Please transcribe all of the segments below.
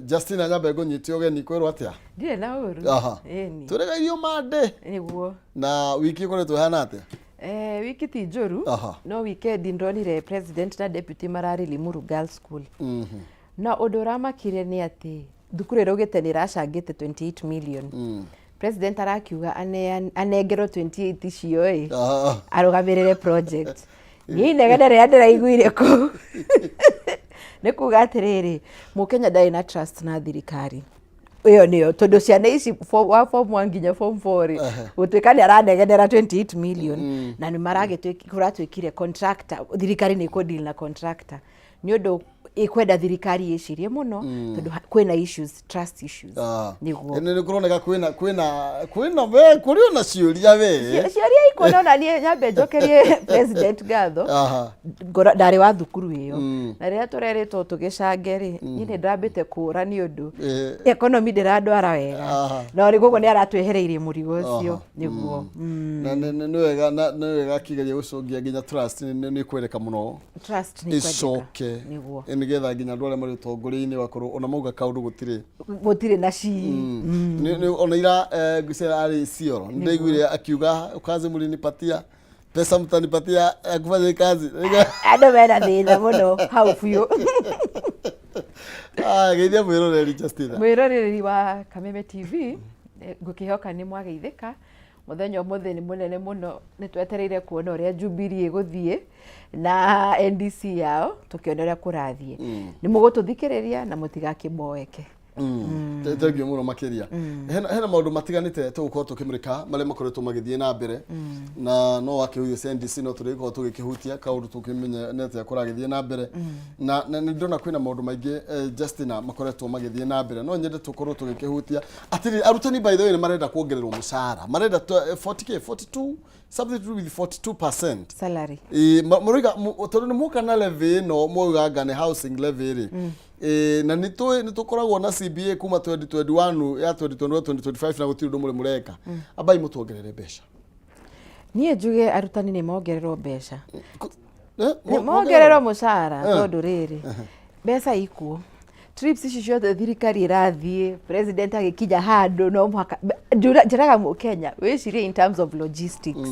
Justina nyambe ngũnyite ũgeni, kwĩrwo atĩa? Ndirĩ na ũru. Ĩni. Tũrĩga irio mande. Nĩguo. Na wiki ĩkoretwo ĩhana atĩa? Wiki ti njũru. No weekend ndonire president na deputy mararĩ Limuru Girls School. Na ũndũ ũramakire nĩ atĩ thukuru ĩraugĩte nĩ ĩracangĩte 28 million. President arakiuga anengerwo 28 icio ĩ arũgamĩrĩre project. Niĩ inegene rĩrĩa ndĩraiguire kũu nĩ kuga atĩrĩrĩ, mũkenya ndarĩ na trust na thirikari ĩyo nĩyo, tondũ ciana ici wa form 1 nginya form 4 rĩ, gũtuĩka nĩ aranegenera 28 million na nĩ kũratuĩkire contractor, thirikari nĩ ĩkũ deal na contractor, nĩ ũndũ ĩkwenda thirikari ĩcirie mũno tondũ kwĩna issues, trust issues. Nĩguo. Nĩ kũroneka kwĩna we kũrĩ ona ciũria we. Ciũria ikuona. Ona niĩ nyambe njokerie president ngatho. Ndarĩ wa thukuru ĩyo na rĩrĩa tũrerĩtwo tũgĩcange rĩ, niĩ nĩ ndambĩte kũra nĩ ũndũ economy ndĩrandwara wega. No rĩ, koguo nĩ aratwehereirie mũrigo ũcio. Nĩguo. Na nĩ wega, na nĩ wega akĩgeria gũcũngia nginya trust nĩ kwendeka mũno. Trust nĩ kwendeka. Ĩcoke. Nĩguo. Nĩgetha nginya andũ arĩa marĩ ũtongoria-inĩ bakorwo ona mauga kaũndũ gũtirĩ gũtirĩ na ci. Ona ira ngwĩciria arĩ Isiolo, nĩndaiguire akiuga, "Kazi mlinipatia, pesa mtanipatia ya kufanya hii kazi?" Andũ mena thĩna mũno hau biũ. Ah, geithia mwĩroreri, Justina. Mwĩroreri wa Kameme TV, ngũkĩhoka nĩ mwageithĩka. Mũthenya ũmũthĩ nĩ mũnene mũno, nĩ twetereire kuona ũrĩa Jubilee ĩgũthiĩ na NDC yao, tũkĩona ũrĩa kũrathiĩ. Nĩ mũgũtũthikĩrĩria na mũtigakĩboeke. Thengiũ mũno makĩria. Hena maũndũ matiganĩte tũgũkorwo tũkĩmũrĩka marĩa makoretwo magĩthiĩ na mbere, na no wakĩhutia NDC, no tũrĩgĩkorwo tũgĩkĩhutia kaũndũ tũkĩmenye nĩ atĩa kũragĩthiĩ na mbere, na nĩ ndĩrona kwĩna maũndũ maingĩ, Justina, makoretwo magĩthiĩ na mbere. No nyende tũkorwo tũgĩkĩhutia atĩrĩrĩ, arutani, by the way, nĩ marenda kuongererwo mũcara, marenda 40K, 42, something to do with 42%. Salary. Ĩĩ, mũroiga tondũ nĩ muoka na levy ĩno mwauga anga nĩ housing levy rĩ. Ĩĩ, na nĩ tũĩ nĩ tũkoragwo na CBA kuma 2021 ya 2021 2025, na gũtirĩ ũndũ mũrĩ mũreka. Ambai mũtuongerere mbeca. Niĩ njuge arutani nĩ mongererwo mbeca. Nĩ mongererwo mũcara, tondũ rĩrĩ, mbeca ikuo, trips ici ciothe thirikari ĩrathiĩ, president agĩkinya handũ no mũhaka njĩraga mũkenya wĩcirie in terms of logistics.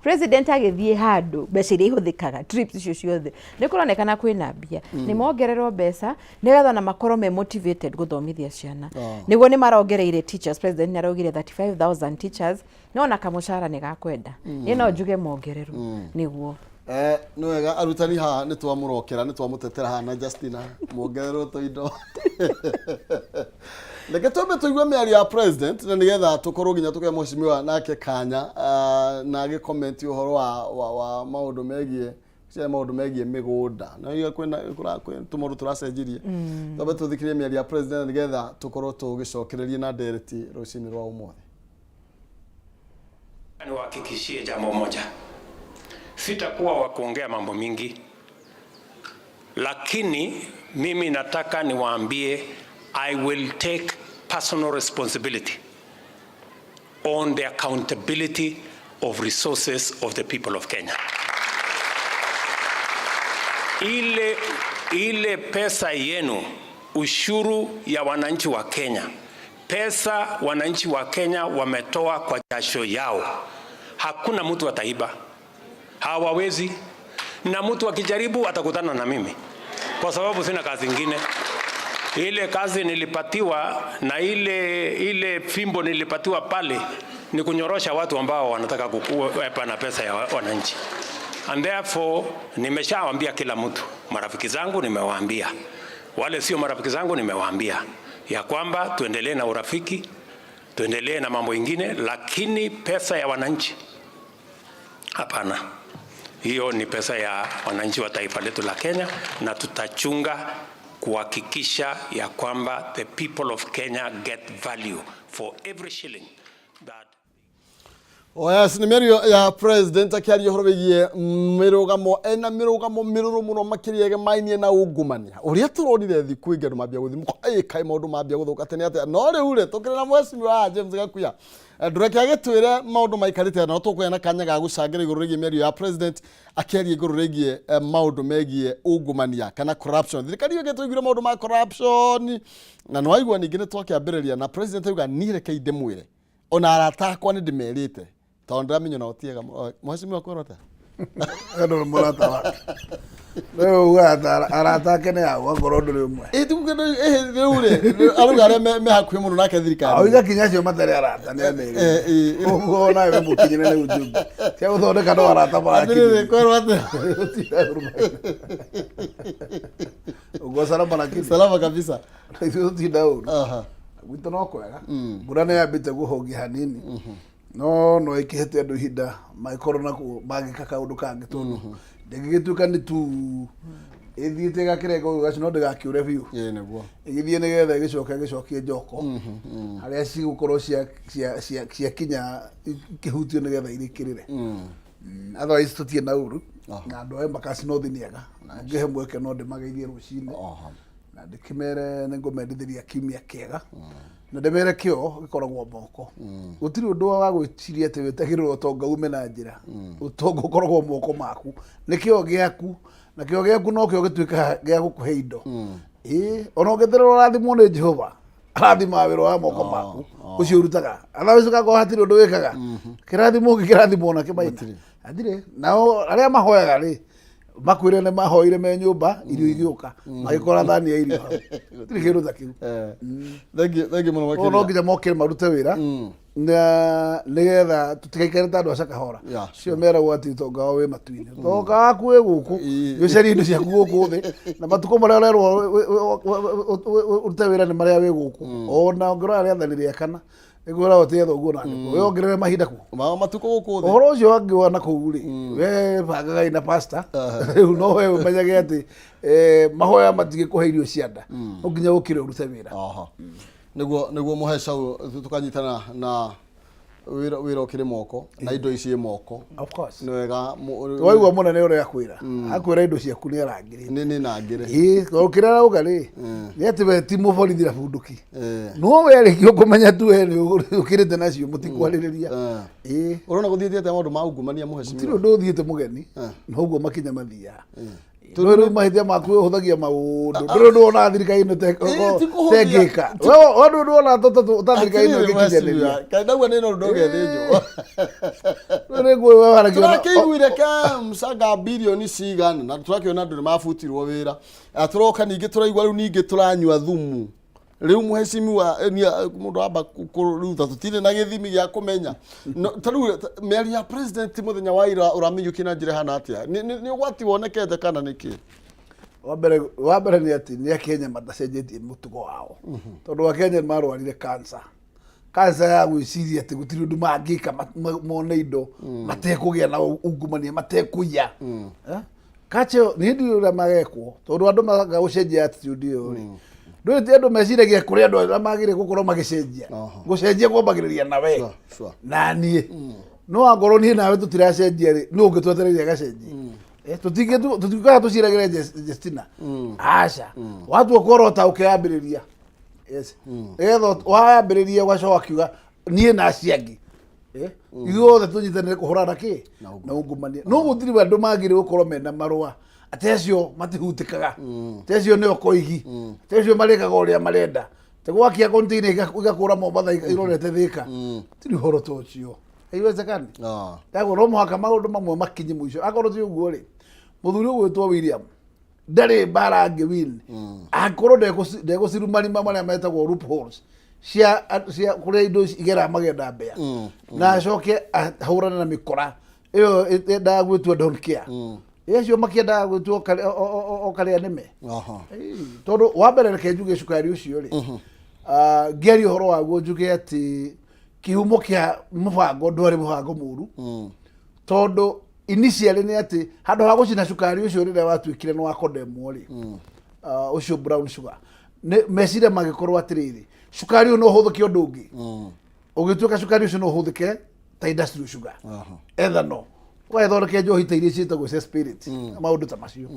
President agĩthiĩ handũ, mbeca iria ihũthĩkaga trips icio ciothe, nĩ kũronekana kwĩna mbia. Nĩ mongererwo mbeca nĩgetha ona makorwo me motivated gũthomithia ciana. Nĩguo nĩ marongereire teachers, president nĩ araugire 35,000 teachers, no ona kamũcara nĩ gakwenda. Niĩ no njuge mongererwo, nĩguo. Nĩ wega, arutani haha nĩ twamũrokera, nĩ twamũtetera haha na Justina, muongererwo tũindo. Reke twambe tũigue mĩario ya president, na nĩgetha tũkorwo nginya tũkĩhe mheshimiwa nake kanya na agĩ-comment ũhoro wa maũndũ megiĩ cia maũndũ megiĩ mĩgũnda, na iga kwĩna kwĩ tũmaũndũ tũracenjirie. Twambe tũthikĩrĩrie mĩario ya president nĩgetha tũkorwo tũgĩcokereria na ndereti rũcinĩ rwa ũmũthĩ. Niwahakikishie jambo moja, sitakuwa wa kuongea mambo mingi, lakini mimi nataka niwaambie, I will take personal responsibility on the accountability of resources of the people of Kenya. Ile pesa yenu, ushuru ya wananchi wa Kenya, pesa wananchi wa Kenya wametoa kwa jasho yao, hakuna mtu ataiba, hawawezi. Na mtu akijaribu atakutana na mimi, kwa sababu sina kazi ingine. Ile kazi nilipatiwa na ile fimbo nilipatiwa pale ni kunyorosha watu ambao wanataka kuepa na pesa ya wananchi. And therefore nimeshawaambia kila mtu, marafiki zangu nimewaambia, wale sio marafiki zangu nimewaambia ya kwamba tuendelee na urafiki, tuendelee na mambo ingine, lakini pesa ya wananchi hapana. Hiyo ni pesa ya wananchi wa taifa letu la Kenya, na tutachunga kuhakikisha ya kwamba the people of Kenya get value for every shilling that Oh yes, nĩ mĩario ya president akĩaria ũhoro wĩgiĩ mĩrũgamo, ena mĩrũgamo mĩrũrũ mũno makĩria ĩgemainie na ungumania ũrĩa tũronire thikũ ingĩ andũ mambia gũthimũka, ĩ kaĩ maũndũ mambia gũthũka tene atĩa. No rĩu rĩ, tũkĩrĩ na mheshimiwa James Gakuya. Ndũreke agĩtwĩre maũndũ maikarĩte, no tũkũgĩa na kanya ga gũcangĩra igũrũ rĩgiĩ mĩario ya president akĩaria igũrũ rĩgiĩ maũndũ megiĩ ungumania kana corruption. Thirikari ĩyo ĩngĩ tũiguire maũndũ ma corruption na nĩwaigua ningĩ nĩ twakĩambĩrĩria na president auga niĩ rekei ndĩmwĩre ona arata akwa nĩ ndĩmerĩte tondũ ndĩramenya onao ti ega. Mheshimiwa, kwĩrwo atĩa? Ndũrĩ mũrata wake. Rĩu ugaga atĩ arata ake nĩ ao akorwo ndũrĩ ũmwe. Ĩ, ti kuga rĩu rĩ, arauga arĩa me hakuhĩ mũno nake thirikari. Oiga kinya acio matarĩ arata nĩ amerire. Ũguo nawe wĩ mũkinyĩre nĩ ujumbe. Cia gũthondeka no arata Atĩrĩrĩ, marakinyĩra. kwĩrwo atĩa? Ũguo salama lakini. Salama kabisa. Ithuĩ tũtinda ũru. Gwitũ no kwega. Mbura nĩ yambĩte kũhongia hanini. No no ĩkĩhete andũ ihinda mangĩkorwo na mangĩka kaũndũ kangĩ, tondũ ndĩngĩgĩtuĩka nĩ tu ĩthiĩte ĩgakĩrenga ũguo gacu, no ndĩgakiũre biũ. Ĩ, nĩguo. Ĩgĩthiĩ nĩgetha ĩgĩcoke ĩgĩcokie njoko harĩa cigũkorwo ciakinya ikĩhutio nĩgetha irĩkĩrĩre. Otherwise tũtirĩ na ũru na andũ a Embakasi North nĩ ega. Ngĩhe mweke no ndĩmageithie rũcinĩ na ndĩkĩmere nĩ ngũmendithĩria kiumia kĩega na ndĩmere kĩo gĩkoragwo moko. Gũtirĩ ũndũ wa gwĩciria atĩ wĩtagĩrĩrwo ũtonga ume na njĩra. Ũtonga ũkoragwo moko maku, nĩ kĩo gĩaku, na kĩo gĩaku nokĩo gĩtuĩkaga gĩa gũkũhe indo. Ĩĩ, ona ũngĩtherera ũrathimwo nĩ Jehova, arathimaga wĩra wa moko maku ũcio ũrutaga. Otherwise ũgakorwo hatirĩ ũndũ wĩkaga, kĩrathimo ũngĩkĩrathimwo nakĩo maina hatirĩ. Nao arĩa mahoyaga rĩ, makwĩre nĩ mahoire me nyũmba, irio igĩũka magĩkora thani ya irio hau. Gũtirĩ kĩndũ ta kĩu. Thengiũ, thengiũ mũno Koguo no makĩria. nginya mokĩre marute wĩra na nĩgetha tũtigaikare ta andũ a Shakahola. Cio meragwo atĩ ũtonga wao wĩ matu-inĩ, ũtonga waku wĩ gũkũ. Ũcarie indo ciaku gũkũ thĩ, na matukũ marĩa ũrerwo ũrute wĩra nĩ marĩa wĩ gũkũ. Ona ũngĩrora rĩathani rĩa kana nĩkwĩra ũtĩe thoguo na nyũkwa, we ongerere mahinda kuo. Matukũ gũkũ thĩ. Ũhoro ũcio wangĩwa na kũu rĩ, we bangagai na pastor rĩu, no we ũmenyage atĩ mahoya matingĩkũhe irio cia nda, no nginya ũkĩre ũrute wĩra. Aha. Nĩguo mũhecau tũkanyitana na wĩra ũkĩrĩ moko na indo ici moko. Of course. Nĩ wega Waigua mũnene ũrĩa akwĩra indo ciaku nĩ arangĩrĩte. Nĩ nangĩre. Ĩĩ, tondũ kĩrĩa arauga rĩ, nĩ atĩ we ti mũborithi na bunduki. No we arĩkia kũmenya tu we nĩ ũkĩrĩte nacio, mũtikwarĩrĩria. Ĩĩ. Ũrona gũthiĩte atĩa maũndũ ma ungumania, mũhecimiwa? Gũtirĩ ũndũ ũthiĩte mũgeni, noguo makinya mathiaga. Tondũ rĩu mahĩtia maku ũhũthagia maũndũ, ndũrĩ ũndũ wonaga thirikari ĩno Ĩ, ti kũhũthia. tengĩka. We ndũrĩ ũndũ wonaga ta thirikari ĩno Atĩrĩrĩ, ĩngĩkinyanĩria. mheshimiwa, kaĩ ndauga nĩ no ũndũ ũgethĩnjwo. Rĩu nĩ nguo we waragia Tũrakĩiguire KEMSA bilioni cigana na tũrakĩona andũ nĩ mabutirwo wĩra. Ah, tũroka ningĩ tũraigua rĩu ningĩ tũranyua thumu rĩu, mheshimiwa. Mũndũ amba rĩu ta tũtirĩ na gĩthimi gĩa kũmenya. No, ta rĩu mĩario ya president mũthenya wa ira ũramĩiyũkia na njĩra ĩhana atĩa? Nĩ ũgwati wonekete kana nĩkĩ? Wa mbere nĩ atĩ nĩ Akenya matacenjetie mũtugo wao, tondũ Akenya nĩ marwarire cancer ya gwĩciria atĩ gũtirĩ ũndũ mangĩka mone indo matekũgĩa na ungumania, matekũiya. Eh? Kache nĩ ndiũĩ ũrĩa magekwo, tondũ andũ maga gũcenjia attitude ĩyo rĩ, ndũĩ ti andũ meciragia kũrĩ andũ arĩa magĩrĩire gũkorwo magĩcenjia. Gũcenjia kwambagĩrĩria na we na niĩ. No angorwo niĩ nawe tũtiracenjia rĩ, nũ ũngĩ twetereire agacenjia? Tũtingĩkaga tũciragĩre Justina, aca watua kworota ũkĩambĩrĩria, yes, nĩgetha wambĩrĩria ũgacoka ũkiuga niĩ na acio angĩ, ithuothe tũnyitanĩre kũhũrana na kĩ na ungumania. No gũtirĩ andũ magĩrĩire gũkorwo mena marũa atĩ acio matihutĩkaga, atĩ acio nĩo koigi, atĩ acio marĩkaga ũrĩa marenda, atĩ gwakia container igakũra Mombatha irorete Thĩka. Tirĩ ũhoro ta ũcio, haiwezekani. Koguo no mũhaka maũndũ mamwe makinye mũico. Akorwo ti ũguo rĩ, mũthuri ũgwĩtwo William ndarĩ mbara angĩ win angĩkorwo ndegũcirumarima marĩa metagwo loopholes cia kũrĩa indo ici igeraga magenda mbea, na acoke ahũrane na mĩkora ĩyo ĩendaga gwĩtua don't care. Ĩ acio makĩendaga gwĩtua o karĩa nĩme. Ĩĩ, tondũ wa mbere reke njuge cukari ũcio rĩ, ngĩaria ũhoro waguo njuge atĩ kĩhumo kĩa mũbango ndwarĩ mũbango mũru, tondũ initially nĩ atĩ handũ ha gũcina cukari ũcio rĩrĩa watuĩkire nĩ wakondemwo rĩ, ũcio brown sugar, nĩ meciria magĩkorwo atĩrĩrĩ, cukari ũyũ no ũhũthĩke ũndũ ũngĩ. Ũgĩtuĩka cukari ũcio no ũhũthĩke. Ta industrial sugar, ethanol, ũgagĩthondeke njohi ta iria ciĩtagwo cia spirit na maũndũ ta macio.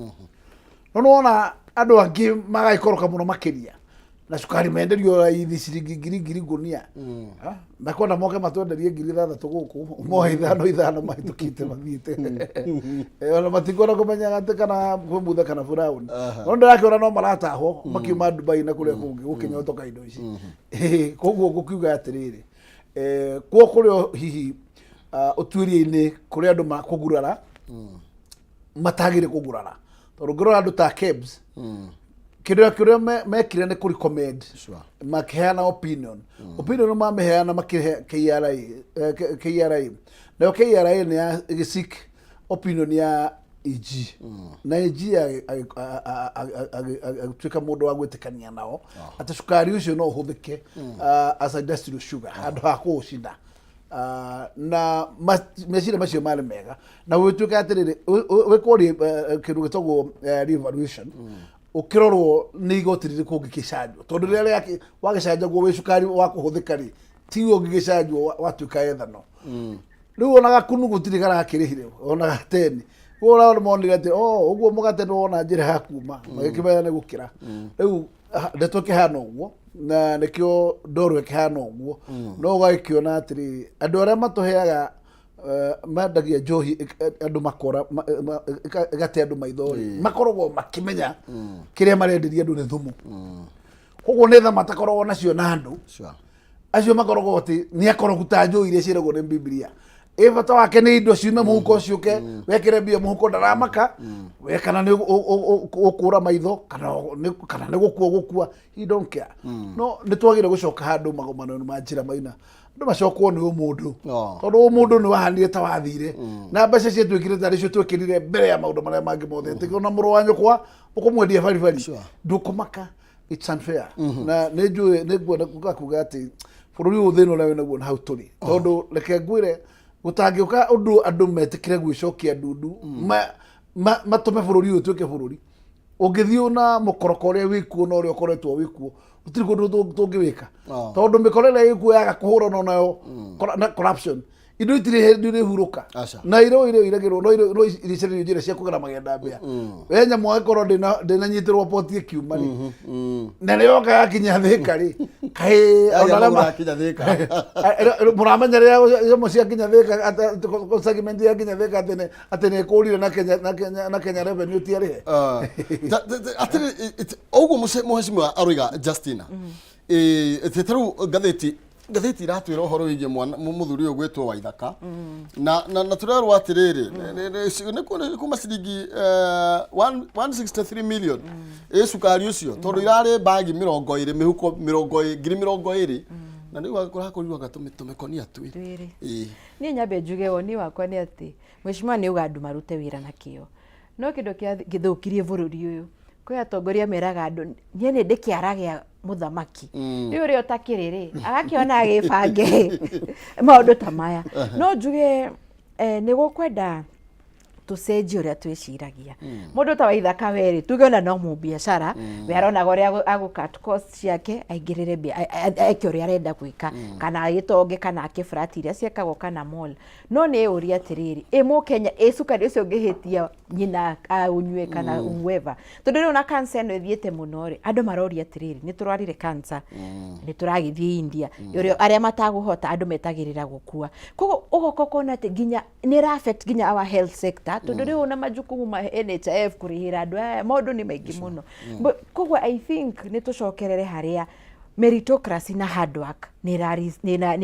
No nĩwona andũ angĩ magagĩkoroka mũno makĩria na cukari, menderio raithi ciringi ngiri ngiri ngũnia. Ah, mekwenda moke matwenderie 6,000 gũkũ, mohe ithano ithano mahĩtũkĩte mathiĩte. Ona matikwenda kũmenya atĩ kana kwĩ mutha kana brown. No ndĩrakĩona no maratahwo makiuma Dubai na kũrĩa kũngĩ gũkĩnyotoka indo ici. Koguo ngũkiuga atĩrĩrĩ, kuo kũrĩ hihi ũtuĩria-inĩ kũrĩ andũ makũgurara matagĩrĩ kũgurara, tondũ ngĩrora andũ ta KEBS, kĩrĩa kĩrĩa mekire nĩ kũ recommend, makĩheana opinion. Opinion mamĩheana makĩhe KRA, KRA nayo KRA nĩ ya ĩgĩseek opinion ya AG, na AG agĩtuĩka mũndũ wa gwĩtĩkania nao atĩ cukari ũcio no ũhũthĩke as a industrial sugar handũ ha kũũcina. Na meciria macio marĩ mega na gũgĩtuĩka atĩrĩrĩ, wĩkwo kĩndũ gĩtagwo revaluation, ũkĩrorwo nĩ igoti rĩrĩkũ ũngĩgĩcanjwo, tondũ rĩrĩa wagĩcanjagwo wĩ cukari wa kũhũthĩka rĩ, tiguo ũngĩgĩcanjwo watuĩka ethanol. Rĩu ona gakunu gũtirĩ garakĩrĩhire ona gateni. Rĩu ona monire atĩ oh, ũguo mũgate nĩ wona njĩra ya kuma, magĩkĩmenya nĩ gũkĩra. Rĩu ndeto ĩkĩhana ũguo na nĩkĩo ndoro ĩkĩhana ũguo. No ũgagĩkĩona atĩrĩrĩ, andũ arĩa matũheaga mendagia njohi andũ makora ĩgate andũ maitho rĩ, makoragwo makĩmenya kĩrĩa marenderia andũ nĩ thumu. Koguo nĩ tha matakoragwo nacio na andũ acio makoragwo atĩ nĩ akoroku ta njũĩ iria ciĩragwo nĩ Bibilia. Ĩ bata wake nĩ indo ciume mũhuko ciũke, wekĩre mbia mũhuko, ndaramaka we kana nĩ ũkũra maitho kana nĩ gũkua gũkua, he don't care. No nĩ twagĩrĩire gũcoka handũ magomano ma njĩra maina, andũ macokwo nĩ ũmũndũ, tondũ ũmũndũ nĩ wahanire ta wathire na mbeca ciatuĩkire tarĩ cio twekĩrire mbere ya maũndũ marĩa mangĩ mothe, atĩ ona mũrũ wa nyũkwa ũkũmwendia baribari ndũkũmaka. It's unfair. Na nĩ njũĩ nĩ nguona kuga atĩ bũrũri ũyũ thĩna ũrĩa wĩnaguo na hau tũrĩ, tondũ reke ngwĩre, gũtangĩũka ũndũ andũ metĩkĩre gwĩcokia ndundu matũme bũrũri ũyũ ũtuĩke bũrũri ũngĩthiĩ na mũkoroko ũrĩa wĩkuo na ũrĩa ũkoretwo wĩkuo, gũtirĩ kũndũ tũngĩwĩka, tondũ mĩkora ĩrĩa ĩkuo yaga kũhũrana nayo na corruption, indo itirĩ hĩndĩ irĩhurũka. Aca. Na iro irio iragĩrwo no irio no iricarĩrio njĩra cia kũgera magenda mbĩa. We nyamũ angĩkorwo ndĩnanyitĩrwo poti ĩkiuma rĩ, na nĩ yoka yakinya Thĩka rĩ, kaĩ Yagia ona arĩa magũrũ yakinya Thĩka. Mũramenya rĩrĩa nyamũ ciakinya Thĩka segment yakinya Thĩka atĩ nĩ ĩkũrire na Kenya Revenue ti arĩhe. Ah, atĩrĩ, ũguo mũhecimiwa aroiga Justina, ta rĩu ngathĩti iratwĩra ũhoro wĩgiĩ mwana mũthuri ũyũ gwĩtwo Waithaka, na tũrerwo atĩrĩrĩ, nĩ kuma ciringi 163 million ĩ cukari ũcio, tondũ irarĩ bagi 20, mĩhuko 20,000, na rĩu kũrakorirwo anga tũmĩkonia twĩrĩ. Twĩrĩ. Ĩĩ. Niĩ nyambe njuge woni wakwa nĩ atĩ mheshimiwa nĩ auga andũ marute wĩra na kĩo, no kĩndũ gĩthũkirie bũrũri ũyũ, kwĩ atongoria meraga andũ niĩ nĩ ndĩ kĩara gĩa mũthamaki. Rĩu ũrĩa ũtakĩrĩ rĩ, agakĩona agĩbange maũndũ ta maya. No njuge nĩ gũkwenda tũcenjie ũrĩa twĩciragia. Mũndũ ta Waithaka werĩ, tuge ona no mũbiacara, we aronaga ũrĩa agũ cut cost ciake, aingĩrĩre mbia, eke ũrĩa arenda gwĩka, kana agĩtonge, kana ake flat iria ciakagwo kana mall. No nĩ ũria atĩrĩrĩ, ĩ mũkenya ĩ cukari ũcio ũngĩhĩtia nyina aũnyue kana whoever, tondũ rĩu na cancer ĩno ĩthiĩte mũno rĩ, andũ maroria atĩrĩrĩ, nĩ tũrwarire cancer, nĩ tũragĩthiĩ India, ũrĩa arĩa matagũhota andũ metagĩrĩra gũkua. Koguo ũgoka ũkona atĩ nginya nĩ ĩra affect nginya our health sector, tondũ rĩu ona majukumu ma NHIF kũrĩhĩra andũ aya, maũndũ nĩ maingĩ mũno. Koguo I think nĩ tũcokerere harĩa meritocracy na hard work nĩ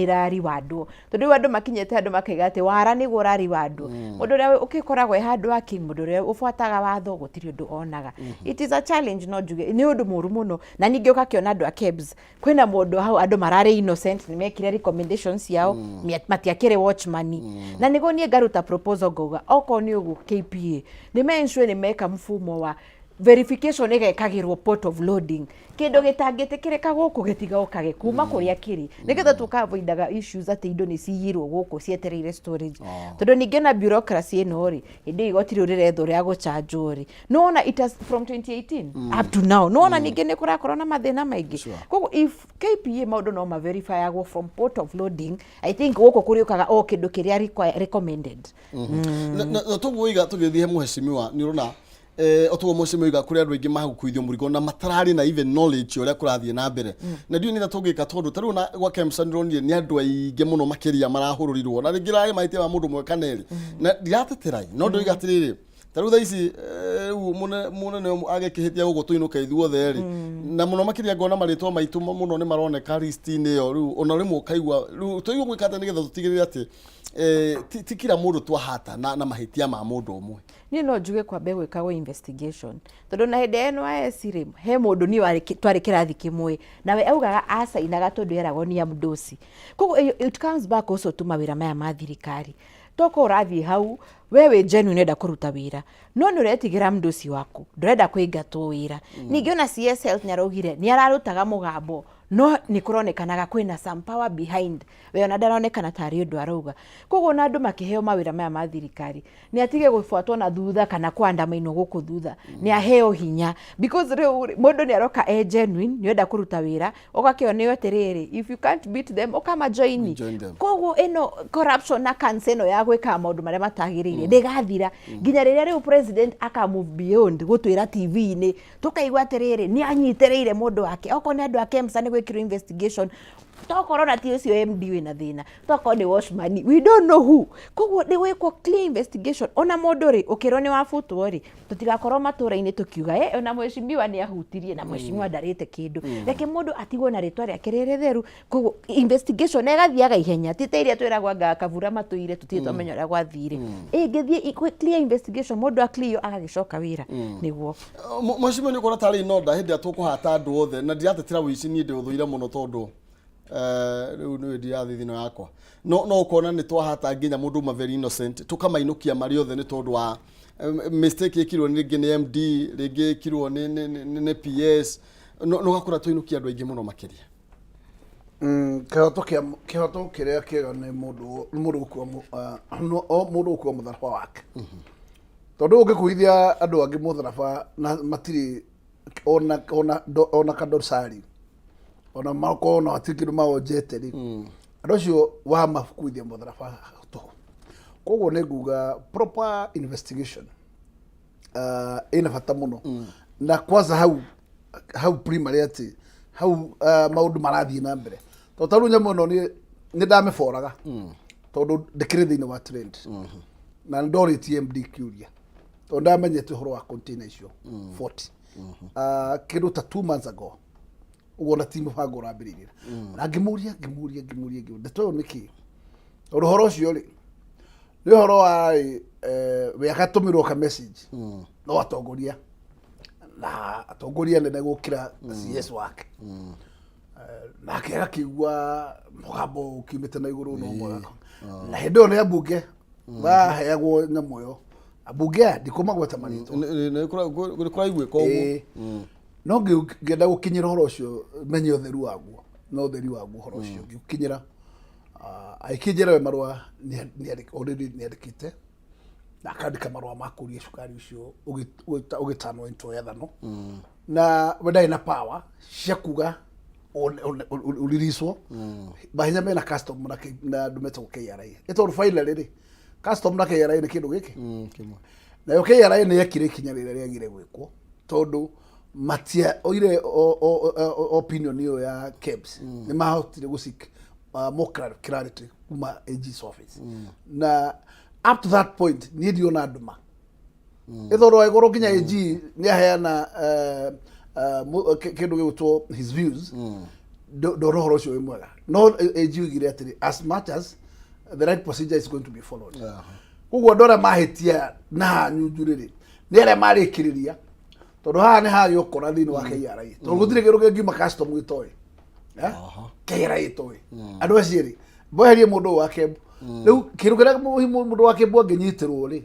ĩrariwandwo, tondũ rĩu andũ makinyĩte andũ makaiga atĩ wara nĩguo ũrariwandwo. Mũndũ ũrĩa ũgĩkoragwo e hard working, mũndũ ũrĩa ũbuataga watho, gũtirĩ ũndũ onaga. It is a challenge. No njuge nĩ ũndũ mũru mũno. Na ningĩ ũgakĩona andũ a KEBS, kwĩna mũndũ hau, andũ mararĩ innocent, nĩ mekire recommendations ciao, matiakĩrĩ watchman. Na nĩguo niĩ ngaruta proposal ngauga okorwo nĩ ũguo, KPA nĩ me ensure nĩ meka mfumo wa Verification ĩgekagĩrwo port of loading. Kĩndũ gĩtangĩtĩkĩrĩka gũkũ gĩtigokage kuma kũrĩa kĩrĩ, nĩgetha tũkavoidaga issues atĩ indo nĩ ciyirwo gũkũ cietereire storage. Tondũ ningĩ na bureaucracy ĩno rĩ, hĩndĩ ĩyo igoti rĩu rĩrethwo rĩa gũchanjwo rĩ, nĩwona it has from 2018 up to now, nĩwona ningĩ nĩ kũrakorwo na mathĩna maingĩ. Koguo if KPA maũndũ no maverifyagwo from port of loading, I think gũkũ kũrĩũkaga o kĩndũ kĩrĩa recommended. Na toguo iga tũgĩthiĩ he mũhecimiwa, nĩ ũrona otoguo mũhecimiwa iga kũrĩ andũ aingĩ magũkuithio mũrigo na matararĩ na even knowledge ya ũrĩa kũrathiĩ na mbere. Na ndiũĩ nĩ tũngĩka, tondũ ta rĩu na gwa KEMSA nĩndĩronire nĩ andũ aingĩ mũno makĩria marahũrũrirwo, na rĩngĩ rarĩ mahĩtia ma mũndũ ũmwe kana erĩ, na ndiratetera, no ndĩroiga atĩrĩrĩ, ta rĩu thaa ici rĩu mũnene ũmwe agĩkĩhĩtia gũkũ tũinũke ithuothe rĩ, na mũno makĩria ngona marĩtwa maitũ mũno nĩ maroneka list-inĩ ĩyo. Rĩu ona rĩmwe ũkaigua rĩu tũigua gwĩka atĩa nĩgetha tũtigĩrĩre atĩ ti kila mũndũ twahata na mahĩtia ma mũndũ ũmwe? Niĩ no njuge kwambe gwĩkagwo investigation, tondũ na hĩndĩ ya NYS rĩ, he mũndũ niĩ twarĩ kĩrathi kĩmwe nawe augaga acainaga tondũ eragwo nĩ amdosi. Koguo it comes back also to mawĩra maya ma thirikari. Tokorwo ũrathiĩ hau we wĩ genuine, ũrenda kũruta wĩra, no nĩ ũretigĩra mdosi waku, ndũrenda kũingatwo wĩra. Ningĩ ona CS Health nĩ araugire nĩ ararutaga mũgambo, no nĩ kũronekanaga kwĩna some power behind, we ona ndaronekana tarĩ ũndũ arauga. Koguo ona andũ makĩheo mawĩra maya ma thirikari, nĩ atige gũbuatwo na thutha kana kũandamainwo gũkũ thutha, nĩ aheo hinya, because rĩu rĩ, mũndũ nĩ aroka e genuine, nĩ ũrenda kũruta wĩra, ũgakĩonio atĩrĩrĩ, if you can't beat them, ũkamajoini. Join them. Koguo ĩno corruption na cancer ĩno ya gwĩkaga maũndũ marĩa matagĩrĩire ndĩgathira nginya rĩrĩa rĩu president aka move beyond gũtwĩra TV-inĩ, tũkaigua atĩrĩrĩ, nĩ anyitĩrĩire mũndũ wake. Okorwo nĩ andũ a KEMSA, nĩ gwĩkirwo investigation, tokorwo na ti ũcio MD wĩna thĩna, tokorwo nĩ watchman, we don't know who. Koguo nĩ gwĩkwo clear investigation. Ona mũndũ rĩ, ũkĩrwo nĩ wabutwo rĩ, tũtigakorwo matũra-inĩ tũkiuga, ona mheshimiwa nĩ ahutirie na mheshimiwa ndarĩte kĩndũ. Reke mũndũ atigwo na rĩtwa rĩake rĩrĩ theru. Koguo investigation ĩgathiaga ihenya, ti ta iria twĩragwo anga kabura matũire tũtirĩ twamenya ũrĩa gwathire. Ĩngĩthiĩ clear investigation, mũndũ a clear agagĩcoka wĩra nĩguo. Mheshimiwa, nĩ ũkuona tarĩ inonda hĩndĩ ĩrĩa tũkũhata andũ othe, na ndiratetera ũici, niĩ ndĩũthũire mũno, tondũ rĩu nĩwe ndirathiĩ thino yakwa, no ũkona nĩ twahata nginya mũndũ uma very innocent, tũkamainũkia marĩ othe nĩ tondũ wa mistake ĩkirwo rĩngĩ nĩ MD, rĩngĩ ĩkirwo nĩ PS, no ũgakora twainũkia andũ aingĩ mũno makĩria. Kĩhoto kĩa kĩhoto kĩrĩa kĩega nĩ mũndũ gũkua o mũndũ gũkua mũtharaba wake, tondũ ũngĩkuithia andũ angĩ mũtharaba na matirĩ ona kadosari, ona makorwo ona hatirĩ kĩndũ maonjete rĩ, andũ acio wamakuithia mũtharaba tũhũ. Koguo nĩ nguga proper investigation ĩna bata mũno, na kwanza hau primary, atĩ hau maũndũ marathiĩ na mbere, tondũ ta rĩu nyamũ ĩno nĩ ndamĩboraga tondũ ndĩkĩrĩ thĩinĩ wa trend, na nĩ ndorĩtie MD kĩũria tondũ ndamenyete ũhoro wa container icio 40 kĩndũ ta 2 months ago ũguo, na ti mũbango ũrambĩrĩirie. Na ngĩmũria ngĩmũria ngĩmũria ngĩmũria, ndeto ĩyo nĩ kĩ, tondũ ũhoro ũcio rĩ, nĩ ũhoro wa we agatũmĩrwo ka message no atongoria na atongoria nene gũkĩra CS wake. Nake agakĩigua mũgambo ũkiumĩte na igũrũ no mwega, na hĩndĩ ĩyo nĩ ambunge maheagwo nyamũ ĩyo, ambunge aya ndikũmagweta marĩtwa. Nĩ kũraiguĩka ũguo. Ĩĩ. No ngĩenda gũkinyĩra ũhoro ũcio, menye ũtheru waguo na ũtheri waguo ũhoro ũcio ngĩũkinyĩra. Agĩkĩnjĩra we marũa already nĩ andĩkĩte na akandĩka marũa ma kũria cukari ũcio ũgĩtanwo into ethanol, na we ndarĩ na power cia kuga ũririswo mahinya mena custom na andũ metagwo KRA, nĩ tondũ finally rĩ, custom na KRA nĩ kĩndũ gĩkĩ. Kĩmwe. Nayo KRA nĩ yekire ikinya rĩrĩa rĩagire gwĩkwo, tondũ matiaoire opinion ĩyo ya KEBS. Nĩ mahotire gũ seek more clarity kuma AG's office, na up to that point niĩ ndiona nduma, ĩ tondũ angĩkorwo nginya AG nĩ aheana kĩndũ gĩgwĩtwo his views, ndona ũhoro ũcio wĩ mwega. No AG oigire atĩrĩ, as much as the right procedure is going to be followed. Koguo andũ arĩa mahĩtia na hanyunju rĩrĩ nĩ arĩa marĩkĩrĩria, tondũ haha nĩ harĩ ũkora thĩinĩ wa KRA, tondũ gũtirĩ kĩndũ kĩngiuma custom gĩtoĩ. Eh? KRA ĩtoĩ andũ acio rĩ, mweherie mũndũ ũyũ wa Kembu. Rĩu kĩndũ kĩrĩa mũndũ wa Kembu angĩnyitĩrwo rĩ,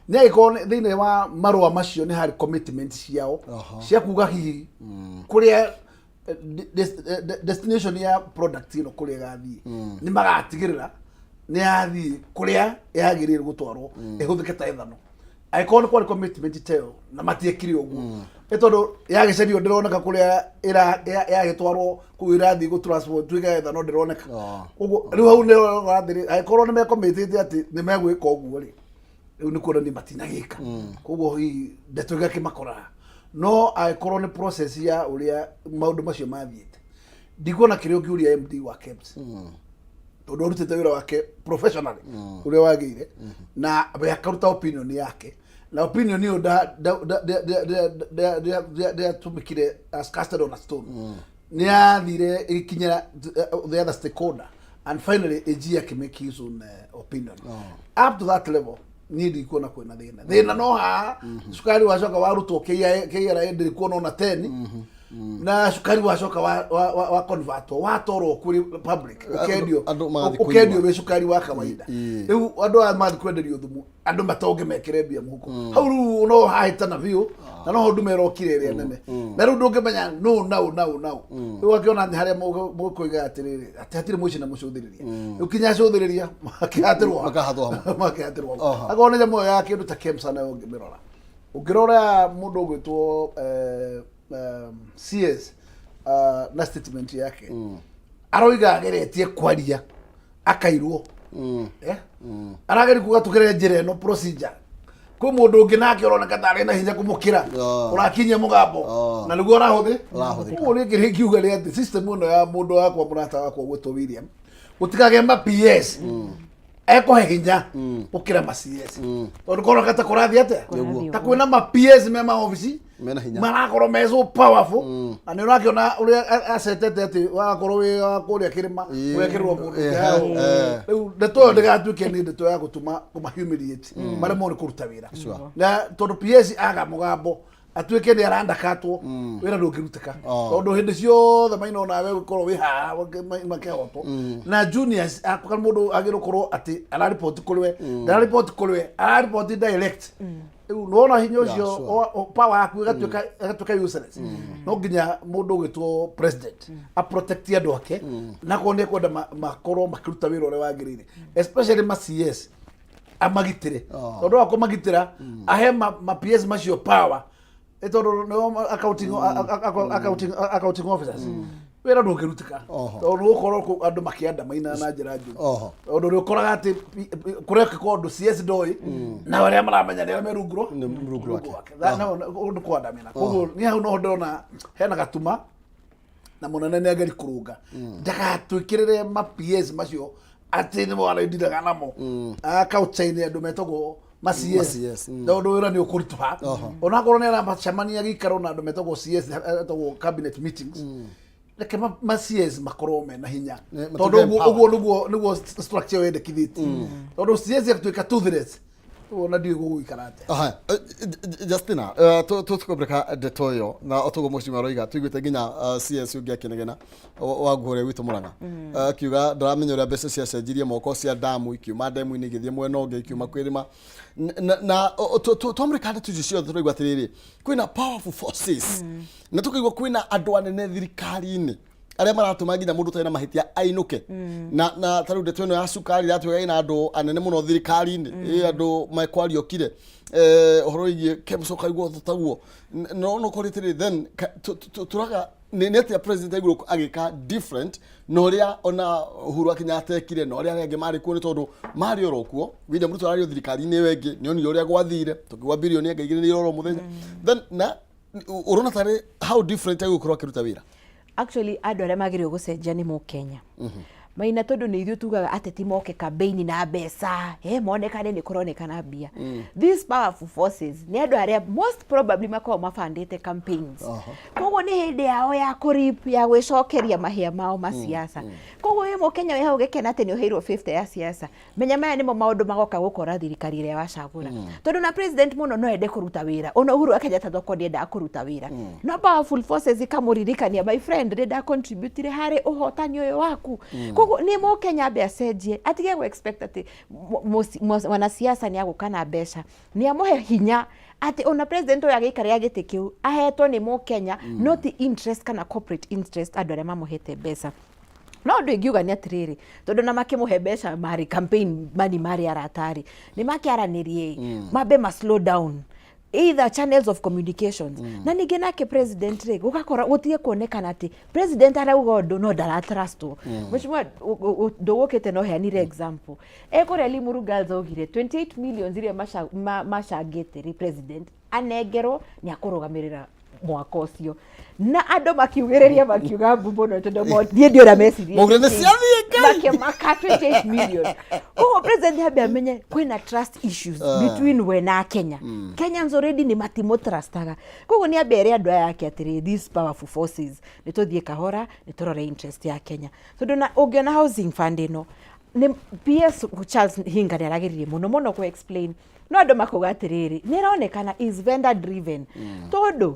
Nĩ angĩkorwo thĩinĩ wa marũa macio nĩ harĩ commitment ciao cia kuga hihi kũrĩa destination ya product ĩno, kũrĩa ĩgathiĩ, nĩ magatigĩrĩra nĩ yathiĩ kũrĩa yagĩrĩire gũtwarwo ĩhũthĩke ta ethano. Angĩkorwo nĩ kwarĩ commitment ta ĩyo na matiekire ũguo, nĩ tondũ yagĩcerio ndĩroneka kũrĩa yagĩtwarwo kũu ĩrathiĩ gũ transport tuĩke ethano ndĩroneka. Koguo rĩu hau nĩ ũrathiĩ, angĩkorwo nĩ mekomĩtĩte atĩ nĩ megwĩka ũguo rĩ, rĩu nĩ kuonania matinagĩka. Koguo hihi ndeto ĩgakĩmakora. No angĩkorwo nĩ process ya ũrĩa maũndũ macio mathiĩte, ndikuona kĩrĩa ũngĩũria MD wa KEBS, tondũ arutĩte wĩra wake professionally ũrĩa wagĩire, na we akaruta opinion yake, na opinion ĩyo ndĩatũmĩkire as casted on a stone, nĩ yathire ĩgĩkinyĩra the other stakeholder, and finally AG akĩmake his own opinion. Up to that level niĩ ndikuona kwĩna thĩna. Thĩna no haha cukari wacoka warutwo KRA, ndĩrĩ kuona ona 10, na cukari wacoka wa convertwo, watwarwo kũrĩ public, ũkendio Andũ magathiĩ ũkendio kũnyua. Wĩ cukari wa kawaida. Rĩu andũ aya mathiĩ kwenderio thumu, andũ matonge mekĩre mbia mũhuko hau, rĩu no hahĩtana biũ, na no ho ndume ĩrokire ĩrĩa nene, na rĩu ndũngĩmenya nũ nau nau nau. Rĩu akĩona nĩ harĩa mũkũiga atĩrĩrĩ, atĩ hatirĩ mũici na mũcũthĩrĩria, rĩu kinya acũthĩrĩria makĩhatĩrwo. Makahatwo hamwe. Makĩhatĩrwo hamwe. Akorwo nĩ nyamũ ĩyo ya kĩndũ ta KEMSA, nayo ũngĩmĩrora, ũngĩrora mũndũ ũgwĩtwo CS na statement yake, aroiga ageretie kwaria akairwo. Eh? Arageria kuga tũgerere njĩra ĩno, procedure, kwĩ mũndũ ũngĩ nake ũroneka tarĩ na hinya kũmũkĩra, ũrakinyia mũgambo, na nĩguo ũrahũthĩ. Ũrahũthĩka. Ũguo rĩngĩ rĩngiuga nĩ atĩ system ĩno ya mũndũ wakwa, mũrata wakwa gwĩtwo William, gũtikagĩa ma PS ekũhe hinya gũkĩra ma CS, tondũ koroneka ta kũrathiĩ atĩa? Nĩguo. Ta kwĩna ma PS me maobici Mena hinya. Marakorwo me so powerful, na nĩ ũrakĩona ũrĩa acetete atĩ wagakorwo wĩ wa kũrĩa kĩrĩma, ũgekĩrĩrwo mũndũ ũngĩ hau. Rĩu ndeto ĩyo ndĩgatuĩke nĩ ndeto ya gũtũma kũma humiliate maremwo nĩ kũruta wĩra, na tondũ PS aga mũgambo atuĩke nĩ arandakatwo, wĩra ndũngĩrutĩka, tondũ hĩndĩ ciothe maina nawe gũkorwo wĩ haha makĩhotwo na juniors kana mũndũ agĩrĩirwo gũkorwo atĩ araripoti kũrĩ we, ndararipoti kũrĩ we, araripoti direct. Rĩu nĩwona hinya ũcio, power yaku ĩgatuĩka useless. No nginya mũndũ ũgwĩtwo president a protect andũ ake, na korwo nĩ ekwenda makorwo makĩruta wĩra ũrĩa wagĩrĩire, especially ma CS, amagitĩre, tondũ wa kũmagitĩra ahe ma PS macio power, ĩ tondũ nĩo accounting officers, wĩra ndũngĩrutĩka, tondũ gũkorwo andũ makĩandamaina na njĩra njũru, tondũ nĩ ũkoraga atĩ kũrekĩka ũndũ CS ndoĩ, na arĩa maramenya nĩ arĩa me rungu Nĩ rungu rwake. Rwake. Ũndũ kwandamĩra. Koguo niĩ hau noho ndĩrona hena gatuma, na mũnene nĩ ageri kũrũnga ndagatwĩkĩrĩre ma PS macio atĩ nĩmo arendiraga namo kaucha-inĩ andũ metagwo ma CS, CS. Tondũ wĩra nĩ ũkũritũha, onakorwo nĩ aramacemania gĩikaro na andũ metagwo CS, etagwo cabinet meetings, reke ma CS makorwo mena hinya, Nĩ, tondũ matuĩke ũguo empowered. Ũguo nĩguo structure ĩyo yendekithĩtie, tondũ CS ĩgatuĩka toothless, ona ndiũĩ gũgũikara atĩa. Aha, Justina, tũkũbreka ndeto ĩyo na otoguo mũcima aroiga, tũiguĩte nginya CS ũngĩ akĩnegena wa kũrĩa gwitũ Mũrang'a, akiuga ndaramenya ũrĩa mbeca ciacenjirie moko cia damu, ikiuma ndemu-inĩ igĩthiĩ mwena ũngĩ, ikiuma kwĩrĩma na twamũrĩka ndeto icio ciothe, tũraigua atĩrĩrĩ, kwĩna powerful forces, na tũkaigua kwĩna andũ anene thirikari-inĩ arĩa maratũma nginya mũndũ ũtarĩ na mahĩtia ainũke, na ta rĩu ndeto ĩno ya cukari ĩratwĩra ĩna andũ anene mũno thirikari-inĩ, ĩ andũ mekwaria ũkire ũhoro wĩgiĩ KEMSA, ũkaigua taguo no no korwo atĩrĩ, then tũraga nĩ atĩa president aigua agĩka different na ũrĩa ona Uhuru wa Kenyatta ekire na ũrĩa arĩa angĩ marĩ kuo, nĩ tondũ marĩ oro kuo. William Ruto ararĩ o thirikari-inĩ ĩyo ĩngĩ, nĩ onire ũrĩa gwathire, tũkiuga birioni anga 2 nĩ iroro mũthenya. Then na ũrona tarĩ how different agũkorwo akĩruta wĩra? Actually, andũ arĩa magĩrĩirwo gũcenjia nĩ mũkenya maina, tondũ nĩ ithuĩ tugaga ateti moke campaign na mbeca, monekane nĩ kũronekana mbia. These powerful forces nĩ andũ arĩa most probably makoragwo mabandĩte campaigns. Koguo nĩ hĩndĩ yao ya kũrip, ya gwĩcokeria mahĩa mao ma siasa. Koguo wĩ mũkenya wĩ hau gĩkena atĩ nĩ ũheirwo 50 ya siasa, menya maya nĩmo maũndũ magoka gũkora thirikari ĩrĩa wacagũra, tondũ na president mũno no ende kũruta wĩra. Ona Uhuru wa Kenyatta thoko ndĩendaga kũruta wĩra, no powerful forces ikamũririkania, "My friend, nĩ ndacontributire harĩ ũhotani ũyũ waku." Koguo Koguo nĩ Mũkenya ambe acenjie, atige gũ expect atĩ mwanasiasa nĩ agũka na mbeca, nĩ amũhe hinya atĩ ona president ũyũ agĩikarĩra gĩtĩ kĩu ahetwo nĩ Mũkenya, no ti interest kana corporate interest andũ arĩa mamũhete mbeca. No ũndũ ingiuga nĩ atĩrĩrĩ, tondũ na makĩmũhe mbeca marĩ campaign money marĩ arata rĩ, nĩ makĩaranĩrie mambe ma slow down either channels of communications. Na ningĩ nake president rĩ, gũgakora gũtige kuonekana atĩ president arauga ũndũ no ndaratrustwo. Mheshimiwa ndũgũkĩte no heanire example ekũrĩa Limuru Girls augire 28 millions iria macangĩte rĩ, president anengerwo nĩ akũrũgamĩrĩra mwaka ũcio, na andũ makiugĩrĩria makiuga mbu mũno tondũ niĩ ndiĩ ũrĩa mecirie. Maugire nĩ ciathiĩ Ngai. Makĩmaka 28 million. Koguo president ambe amenye kwĩna trust issues between we na Kenya. Kenyans already nĩ matimũtrustaga, koguo nĩ ambe ere andũ aya ake atĩrĩ, these powerful forces, nĩ tũthiĩ kahora, nĩ tũrore interest ya Kenya, tondũ na ũngĩona housing fund ĩno nĩ PS Charles Hinga nĩ arageririe mũno mũno kũ explain, no andũ makauga atĩrĩrĩ, nĩ ĩronekana is vendor driven, tondũ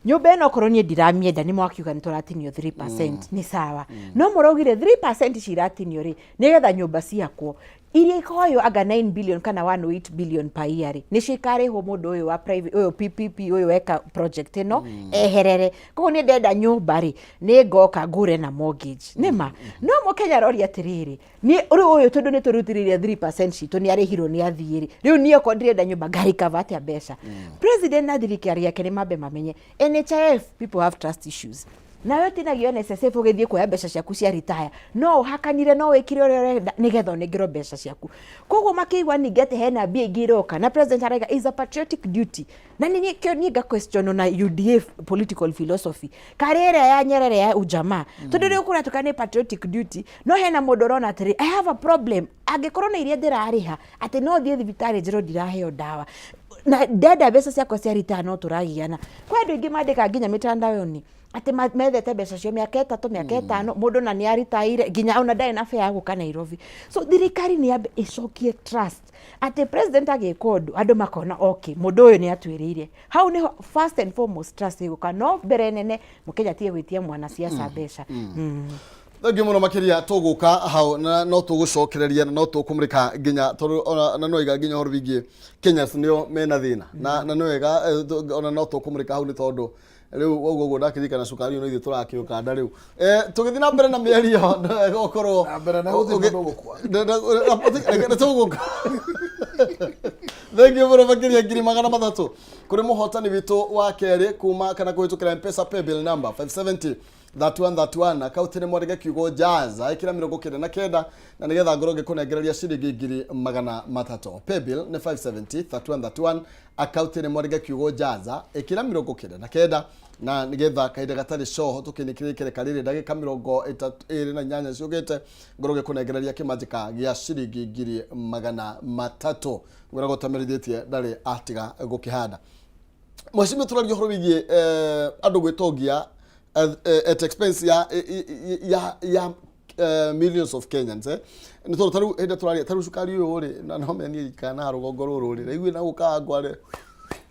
nyũmba ĩno okorwo niĩ ndiramĩenda, nĩ mwakiuga nĩ tũratinio 3%, nĩ sawa, no mũraugire 3% ici iratinio rĩ, nĩgetha nyũmba ciakwo iria ikoywo anga 9 billion kana 108 billion per year rĩ, nĩcio ikarĩhwo mũndũ ũyũ wa private, ũyũ PPP, ũyũ weka project ĩno eherere. Koguo niĩ ndenda nyũmba rĩ, nĩ ngoka ngũre na mortgage nĩma. No mũkenya aroria atĩrĩrĩ, niĩ rĩu ũyũ tondũ nĩ tũrutithĩrĩria 3% citũ, nĩ arĩhirwo, nĩ athiĩ rĩ, rĩu niĩ okorwo ndĩrenda nyũmba ngarikava atĩa mbeca? President na thirikari yake nĩ mambe mamenye NHIF, people have trust issues. Nawe ũtinagio NSSF ũgĩthiĩ kuoya mbeca ciaku cia retire, no ũhakanire, no wĩkire ũrĩa ũrenda nĩgetha ũnengerwo mbeca ciaku. Koguo makĩigua ningĩ atĩ hena mbia ingĩ iroka na president araiga is a patriotic duty, na nĩ kĩo niĩ nga question na UDA political philosophy karĩ ĩrĩa ya Nyerere ya ujamaa, tondũ rĩu kũratuĩka nĩ patriotic duty, no hena mũndũ ũrona atĩrĩ, I have a problem angĩkorwo na iria ndĩrarĩha atĩ no thiĩ thibitarĩ njĩrwo ndiraheo ndawa na ndenda mbeca ciakwa cia retire, no tũragiana. Kwĩ andũ aingĩ mandĩkaga nginya mĩtandao-inĩ atĩ methete mbeca cio mĩaka 3, mĩaka 5, mũndũ na nĩ aritaire nginya ona ndarĩ na fare ya gũka Nairobi. So thirikari nĩ yambe ĩcokie trust atĩ president agĩka ũndũ andũ makona, okay, mũndũ ũyũ nĩ atwĩrĩire. Hau nĩho first and foremost trust ĩgũka, no mbere nene mũkenya atige gwĩtia mwanasiasa mbeca. Thengiũ mũno makĩria. Tũgũka hau na no tũgũcokereria na no tũkũmũrĩka nginya tondũ ona na no iga nginya ũhoro wĩgiĩ Kenyans nĩo mena thĩna na nĩ wega, ona no tũkũmũrĩka hau nĩ tondũ rĩu ũguo ũguo ndakĩririkana cukari ũyũ no ithuĩ tũrakĩũkanda rĩu. Tũgĩthiĩ na mbere na mĩario, nĩ wega ũkorwo Na mbere na gũthiĩ mũndũ gũkua. Reke tũgũka. Thengiũ mũno makĩria. 300,000 kũrĩ mũhotani witũ wa kerĩ kuma kana kũhĩtũkĩra Mpesa paybill number 570 3131, akaunti nĩ mwandĩke kiugo jazz, ĩkĩra 99 na nĩgetha ngorwo ngĩkũnengereria ciringi 300,000. Paybill nĩ 570 3131, akaunti nĩ mwandĩke kiugo jaza, ĩkĩra 99 na nĩgetha kahinda gatarĩ coho tũkĩnĩkĩrĩkĩrĩka rĩrĩ ndagĩka 28 ciũkĩte ngorwo ngĩkũnengereria kĩmanjĩka gĩa ciringi 300,000. Ngwĩra gũtamerithĩtie ndarĩ atiga gũkĩhanda. Mheshimiwa, tũraria ũhoro wĩgiĩ andũ gwĩtongia at expense ya millions of Kenyans, eh? Nĩ tondũ tarĩu hĩndĩ tũraria tarĩu cukari ũyũ rĩ, na no menie kana rũgongo rũrũ rĩ, rĩu na gũkawangware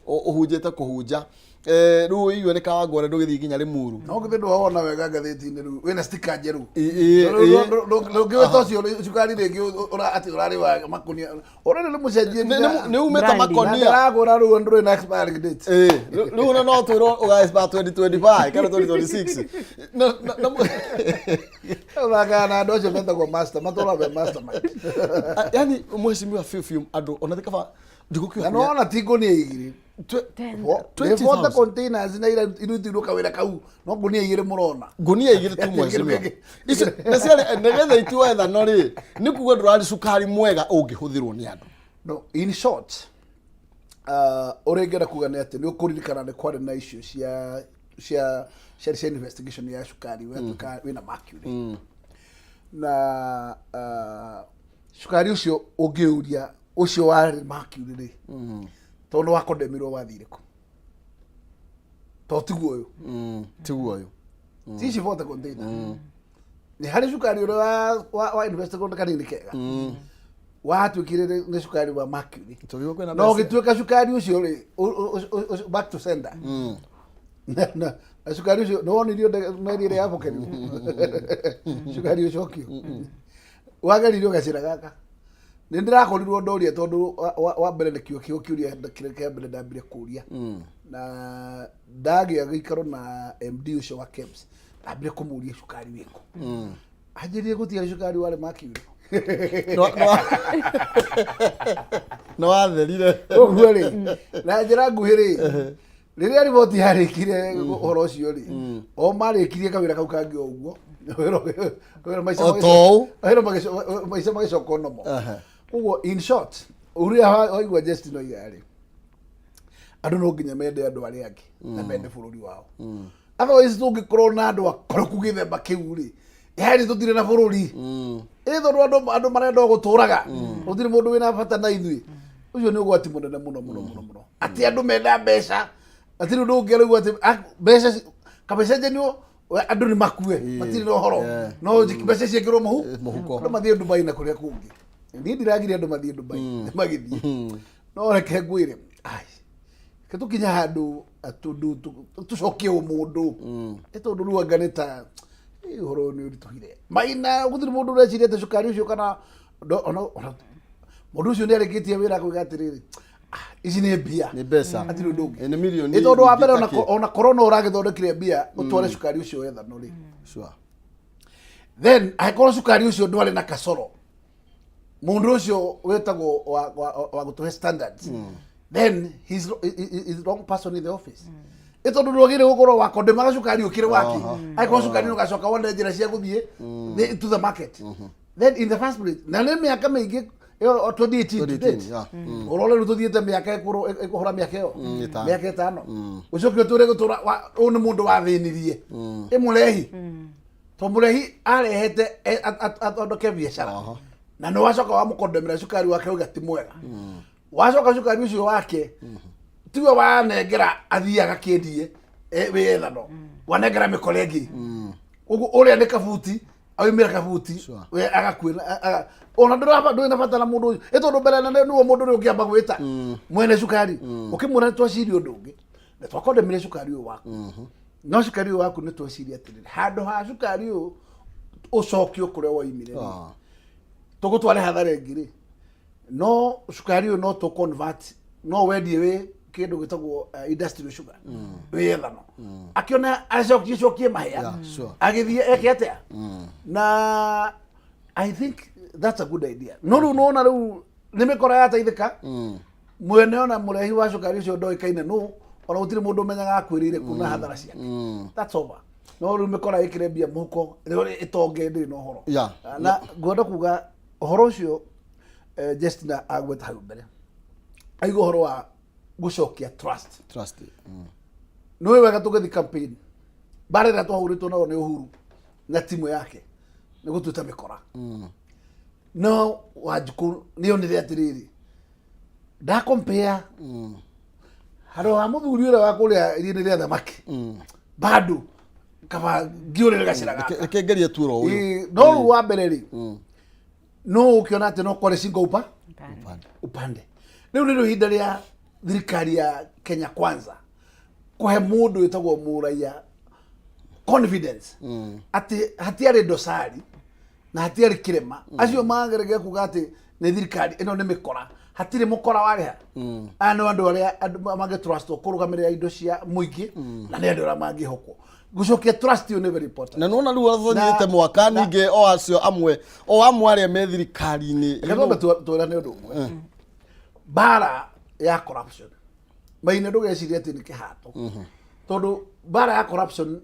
ũhunjĩte kũhunja, rĩu ũigue nĩ Kawangware ndũgĩthiĩ nginya Limuru. No githĩ ndwawona wega ngathĩti-inĩ rĩu wĩna sticker njerũ? Ĩ. Ndũngĩwĩta ũcio cukari rĩngĩ atĩ ũrarĩ wa makunia ũrĩa nĩ mũcenjie. Nĩ umĩte Branding. makonia. Ndĩragũra rĩu ndũrĩ na expiring date. Rĩu ona no twĩrwo ũga expire 2025 kana 2026. Ũthakaga na andũ acio metagwo master matũraga me mastermind. Yani mheshimiwa, biũ biũ andũ ona thikaba ndigũkiuga. Na nĩwona ti ngũnia 2. Nĩ 20,000. 40 containers na irutirwo kawĩra kau, no ngũnia 2 mũrona. Ngunia 2 tu, mheshimiwa, icio nĩ ciarĩ nĩgetha ituo ethano rĩ, nĩ kuga ndũrarĩ cukari mwega ũngĩhũthĩrwo nĩ andũ. No, in short, ũrĩa ingĩenda kuga nĩ atĩ nĩ ũkũririkana nĩ kwarĩ na icio cia investigation ya cukari watuĩka wĩna mercury na cukari ũcio ũngĩũria ũcio warĩ mercury rĩ, tondũ wakondemirwo wathire kũ? To tiguo ũyũ? Tiguo ũyũ. Ti ici 40 container nĩ harĩ cukari ũrĩa wa investigation kanini kega watuĩkire nĩ cukari wa mercury. Tũgĩgwo kwĩna Na mbeca. ũgĩtuĩka cukari ũcio rĩ, back to sender na cukari ũcio nĩ wonirio meri ĩrĩa yabokerio cukari ũcokio. Wageririo gacĩra gaka nĩ ndĩrakorirwo ndoria tondũ wa mbere nĩkĩo kĩo kĩũria kĩrĩa kĩa mbere ndambire kũria na ndagĩa gĩikaro na MD ũcio wa KEBS, ndambire kũmũria cukari wĩkũ. Anjĩrire gũtiarĩ cukari warĩ Mercury. Nĩ watherire. Ũguo rĩ, na njĩra nguhĩ rĩ, rĩrĩa riboti yarĩkire ũhoro ũcio rĩ, o marĩkirie kawĩra kau kangĩ o ũguo. Wĩra maica O ta ũũ. wĩra maica magĩcoka nomo. Koguo in short, ũrĩa waigua Justin oiga rĩ, andũ no nginya mende andũ arĩa angĩ na mende bũrũri wao. Otherwise tũngĩkorwo na andũ akoroku gĩthemba kĩu rĩ, yani tũtirĩ na bũrũri. Ĩ tondũ andũ marenda o gũtũraga, gũtirĩ mũndũ wĩna bata na ithuĩ. Ũcio nĩ ũgwati mũnene mũno mũno mũno mũno. Atĩ andũ menda mbeca, hatirĩ ũndũ ũngĩ araigua atĩ mbeca kabecenjanio andũ nĩ makue, matirĩ na ũhoro. No mbeca ciĩkĩrwo Mũhuko. Andũ mathiĩ Dubai na kũrĩa kũngĩ. Niĩ ndiragiria andũ mathiĩ Dubai, magĩthiĩ. No reke ngwĩre, ai, reke tũkinye handũ atũndũ tũcokie ũmũndũ. Nĩ tondũ rĩu anga nĩ ta ũhoro ũyũ nĩ ũritũhire. Maina gũtirĩ mũndũ ũreciria atĩ cukari ũcio kana ona mũndũ ũcio nĩ arĩkĩtie wĩra akauga atĩrĩrĩ, ici nĩ mbia. Nĩ mbeca. Hatirĩ ũndũ ũngĩ. Nĩ mirioni Nĩ tondũ wa mbere ingĩ ta kĩ. ona korwo no ũragĩthondekire mbia ũtware cukari ũcio wethano rĩ. Then angĩkorwo cukari ũcio ndwarĩ na kasoro, mũndũ ũcio wĩtagwo wa gũtũhe standards, then he's wrong person in the office. Ĩ tondũ ndwagĩrĩire gũkorwo wakondemaga cukari ũkĩrĩ waki. Angĩkorwo cukari nĩ ũgacoka wone njĩra cia gũthiĩ to the market. Then in the first place, na nĩ mĩaka mĩingĩ ĩyo, o 2018 to 2018, date. Ũrore rĩu tũthiĩte mĩaka ĩkũhũra mĩaka ĩyo. Ĩtano. Mĩaka 5. Ũcoke ũtũre gũtũra ũyũ nĩ mũndũ wathĩnirie. Ĩ mũrehi. To mũrehi arehete athondeke biacara. Na nĩ wacoka wamũkondemera cukari wake uga ti mwega. Wacoka cukari ũcio wake tiwe wanengera athiĩ agakĩendie wĩethano. Wanengera mĩkora ĩngĩ. Ũguo ũrĩa nĩ kabuti aumĩra kabuti we agakuĩra ona ndũrĩ na bata na mũndũ ũcio. Ĩ tondũ mbere nene nĩwe mũndũ ũrĩa ũngĩamba gwĩta mwene cukari ũkĩmwĩra nĩ tweciria ũndũ ũngĩ na twakondemire cukari ũyũ waku. No cukari ũyũ waku nĩ tweciria atĩrĩrĩ, handũ ha cukari ũyũ ũcokio kũrĩa woimire rĩ, tũgũtware hathara ĩngĩ rĩ, no cukari ũyũ no tũ convert, no wendie wĩ kĩndũ gĩtagwo industrial sugar wĩ ethano. Akĩona acokie cokie mahĩa. Agĩthiĩ eke atĩa? Na I think that's a good idea. No rĩu nona rĩu nĩ mĩkora yateithĩka. Mwene ona mũrehi wa cukari ũcio ndoĩkaine nũ, ona gũtirĩ mũndũ ũmenyaga akwĩrĩire kuna hathara ciake. That's over. No rĩu mĩkora ĩkĩre mbia mũhuko rĩo ĩtonge ndĩrĩ na ũhoro. Na ngwenda kuga ũhoro ũcio, Justina agweta hau mbere aiga ũhoro wa gũcokia trust. Trust. Nĩ ũĩ wega tũgĩthiĩ campaign mbara ĩrĩa twahũrĩtwo nayo nĩ Uhuru na timu yake nĩ gũtuĩta mĩkora. No Wanjikũ nĩ onire atĩrĩrĩ, ndakompea handũ ha mũthuri ũrĩa wa kũrĩa iria-inĩ rĩa thamaki, bado kaba ngĩũrĩre gacĩra gaka. Reke ngerie tu oro ũyũ. Ĩĩ, no rĩu wa mbere rĩ, no ũkĩona atĩ no kware shingo upa upande. Rĩu nĩrĩo ihinda rĩa thirikari ya Kenya Kwanza kũhe mũndũ wĩtagwo mũraiya confidence atĩ hatiarĩ dosari na hatiarĩ kĩrema. Acio mageregia kuga atĩ nĩ thirikari ĩno nĩ mĩkora, hatirĩ mũkora warĩha. Aya nĩ andũ arĩa andũ mangĩtrustwo kũrũgamĩrĩra indo cia mũingĩ na nĩ andũ arĩa mangĩhokwo. Gũcokia trust ĩyo nĩ very important. Na nona rĩu athonyete mwaka ningĩ o acio amwe o amwe arĩa me thirikari-inĩ. Reke twambe twĩrane ũndũ ũmwe. Mbara ya corruption maine ndũgecirie atĩ nĩ kĩhato, tondũ mbara ya corruption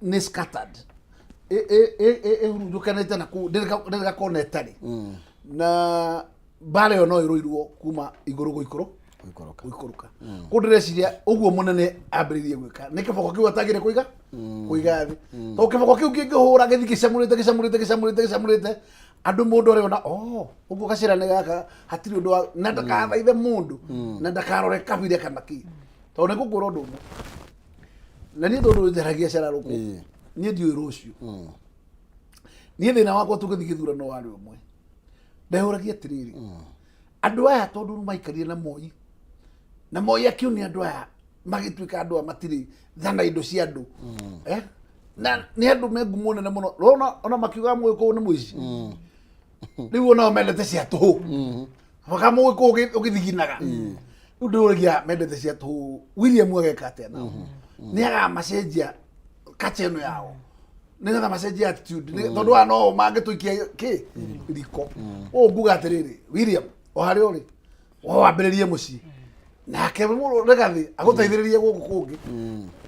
nĩ scattered, ĩhurunjũkanĩte na kũu ndĩrĩ gakona ĩtarĩ, na mbara ĩyo no ĩrũirwo kuma igũrũ gũikũrũ Gũikũrũka. Gũikũrũka kũu. Ndĩreciria ũguo mũnene ambĩrĩrie gwĩka nĩ kĩboko kĩu atagĩrĩ kũiga thĩ, tondũ kĩboko kĩu kĩngĩhũra gĩthiĩ gĩcamũrĩte gĩcamũrĩte gĩcamũrĩte gĩcamũrĩte andũ mũndũ arĩona oh ũguo gacĩra nĩ gaka hatirĩ ũndũ wa na ndakathaithe mũndũ na ndakarore kabira kana kĩ, tondũ nĩ ngũkwĩra ũndũ ũmwe, na niĩ tondũ njaragia cara rũkũ, niĩ ndiũĩ rũciũ. Niĩ thĩna wakwa tũgĩthiĩ gĩthurano warĩ ũmwe, ndehũragia atĩrĩrĩ, andũ aya tondũ maikarire na Moi na Moi akĩonia andũ aya magĩtuĩka andũ aya matirĩ thana indo cia andũ, eh? Na nĩ andũ me ngumo nene mũno. Ona makiuga Mũgĩkũyũ nĩ mũici. Rĩu onao mendete cia tũhũ, baka mũgĩkũyũ ũgĩthiginaga. Rĩu ndĩũragia, mendete cia tũhũ, William ageka atĩa nao? Nĩ agamacenjia kacha ĩno yao nĩgetha macenjie attitude, tondũ aya no mangĩtũikia kĩ riko ũũ. Nguga atĩrĩrĩ, William, o harĩa ũrĩ, o wambĩrĩrie mũciĩ nake Rigathĩ agũteithĩrĩrie gũkũ kũngĩ,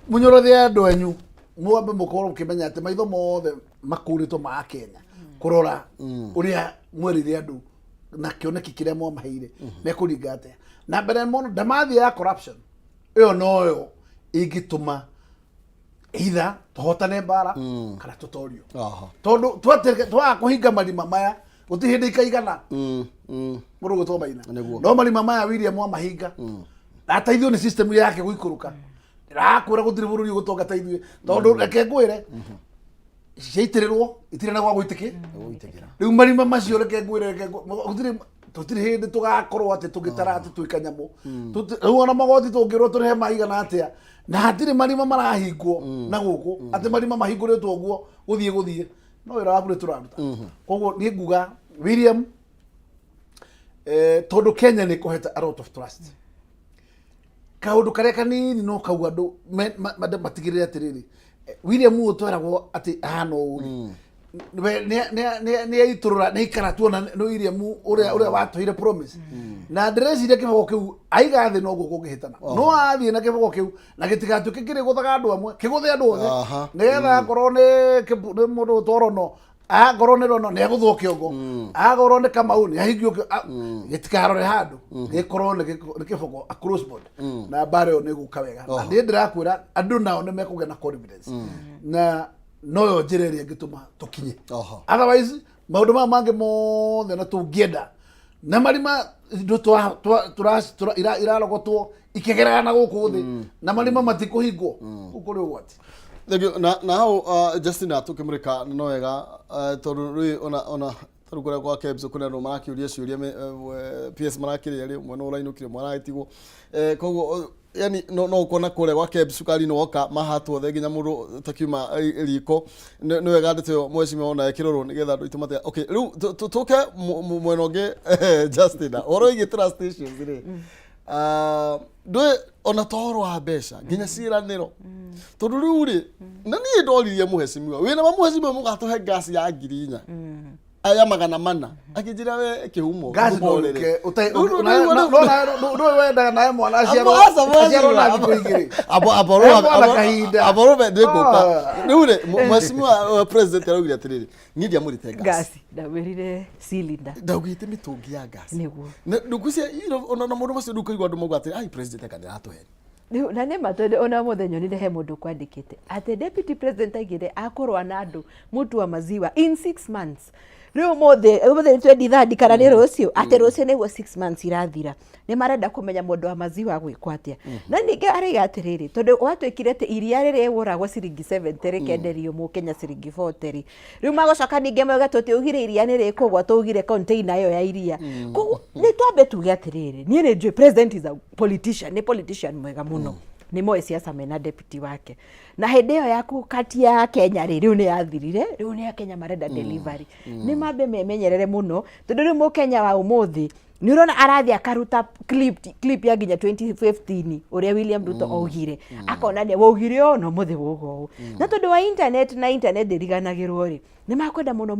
mũnyorothe andũ anyu, mwambe mũkorwo mũkĩmenya atĩ maitho mothe makũrĩtwo ma Kenya kũrora ũrĩa mwerire andũ na kĩoneki kĩrĩa mwamaheire mekũringa atĩa na mbere mũno. Ndamathia ya corruption ĩyo noyo ĩngĩtũma either tũhotane mbara kana tũtorio, tondũ twaga kũhinga marima maya, gũtirĩ hĩndĩ ikaigana. Mũndũ gwĩtwo Maina. No marima maya William amahinga na ateithio nĩ system yake gũikũrũka, ndĩrakwĩra gũtirĩ bũrũri ũgũtonga ta ithuĩ, tondũ reke ngwĩre, ciaitĩrĩrwo itirĩ na gwa gũitĩkĩ. Gũitĩkĩra. Rĩu marima macio, reke ngwĩre, gũtirĩ, tũtirĩ hĩndĩ tũgakorwo atĩ tũgĩtara atĩ twĩ kanyamũ. Rĩu ona magoti tũngĩrwo tũrĩhe maigana atĩa na hatirĩ marima marahingwo na gũkũ, atĩ marima mahingũrĩtwo ũguo gũthiĩ no wĩra waku nĩ tũraruta. Koguo niĩ nguga William, tondũ Kenya nĩ kũhete a lot of trust, kaũndũ karĩa kanini no kau andũ matigĩrĩre atĩrĩrĩ, William ũyũ tweragwo atĩ ahana ũũ rĩ, we nĩ aitũrũra, nĩ aikara tuona nĩ William ũrĩa watũheire promise. Na ndĩreciria kĩboko kĩu aiga thĩ noguo kũngĩhĩtana, no athiĩ na kĩboko kĩu na gĩtigatuĩke kĩrĩgũthaga andũ amwe, kĩgũthe andũ othe, nĩgetha akorwo nĩ mũndũ ũtorono, akorwo nĩ Rono nĩ agũthwo kĩongo, akorwo nĩ Kamau nĩ ahingio gĩtikarore handũ, gĩkorwo nĩ kĩboko across board, na mbara ĩyo nĩ ĩgũka wega. Na niĩ ndĩrakwĩra andũ nao nĩ mekũgĩa na confidence, na noyo njĩra ĩrĩa ĩngĩtũma tũkinye. Otherwise maũndũ maya mangĩ mothe na tũngĩenda na marima indo irarogotwo ikĩgeraga na gũkũ thĩ na marima matikũhingwo, kũu kũrĩ ũgwati. Thank you. Na hau Justina, tukĩmũrĩka no wega, tondũ rĩu ona tarĩu kũrĩa kwa KEBS kũrĩ andũ marakĩũria ciũria, PS marakĩrĩa rĩ, mwena ũrainũkire, mwana agĩtigwo. Koguo yani no ũkona kũrĩa gwa KEBS cukari nĩ woka mahatwo othe nginya mũndũ takiuma riko. Nĩ wega ndeto ĩyo mheshimiwa ona ĩkĩrorwo nĩgetha andũ aitũ matia. Okay, rĩu tũke mwena ũngĩ, Justina, ũhoro wĩgiĩ trust issues rĩ. Ah, ndũĩ ona to ũhoro wa mbeca nginya ciĩranĩro, tondũ rĩu rĩ, na niĩ ndoririe mũhecimiwa wĩna ma mũhecimiwa mũgatũhe ngasi ya 4,000 ya 400, akĩnjĩra we kĩhumo Ngasi no ndũmorere. ũke Rĩu- no wendaga nawe mwana aciarwo Abo- aca aciarwo na mheshimiwa, thikũ 2. Abo He mwana kahinda. aborũme ndĩngũka. Ah. Rĩu rĩ, mheshimiwa president araugire atĩrĩrĩ, niĩ ndiamũrĩte ngasi. Ngasi, ndamwĩrire cylinder. Ndaugĩte mĩtũngi ya ngasi. Nĩguo. Na ndũkwĩcia ona na maũndũ macio, rĩu ũkaigua andũ mauga atĩ ai president anga nĩaratũhenia. Rĩu, na nĩ ma, tondũ ona mũthenya onire he mũndũ kwandĩkĩte atĩ deputy president aigire akũrũa na andũ mũtu wa maziwa in 6 months. Rĩu ũmũthĩ nĩ 23rd kana nĩ rũciũ, atĩ rũciũ nĩguo 6 months irathira. Nĩ marenda kũmenya mũndũ wa maziwa agwĩkwo atĩa. Na ningĩ araiga atĩrĩrĩ, tondũ gwatuĩkire atĩ iria rĩrĩa ĩgũragwo ciringi 70 rĩkenderio mũkenya ciringi 40 rĩ, rĩu magũcoka ningĩ mauge tũtiaugire iria nĩ rĩkũgwa, twaugire container ĩyo ya iria. Koguo nĩ twambe tuge atĩrĩrĩ, niĩ nĩ njũĩ president is a politician, nĩ politician mwega mũno, nĩ moĩ siasa mena deputy wake. Na hĩndĩ ĩyo ya kũkatia Kenya rĩ, rĩu nĩ yathirire. Rĩu nĩ Akenya marenda delivery, nĩ mambe memenyerere mũno, tondũ rĩu mũkenya wa ũmũthĩ nĩ ũrona arathiĩ akaruta clip ya nginya 2015 ũrĩa William Ruto augire, akonania waugire ũũ na ũmũthĩ wauga ũũ. Na tondũ wa internet, na internet ndĩriganagĩrwo rĩ, nĩ makwenda mũno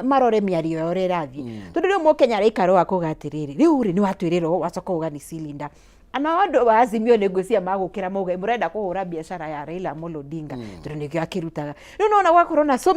marore mĩario yao ũrĩa ĩrathiĩ, tondũ rĩu mũkenya araikara ũũ akauga atĩrĩrĩ, rĩu rĩ, nĩ watwĩrĩra ũũ, wacoka uga nĩ cylinder. Ana andũ wa Azimio nĩ ngwĩciria magũkĩra mauge mũrenda kũhũra biacara ya Raila Amolo Odinga, tondũ nĩkĩo akĩrutaga. Rĩu nona gwakorwo na so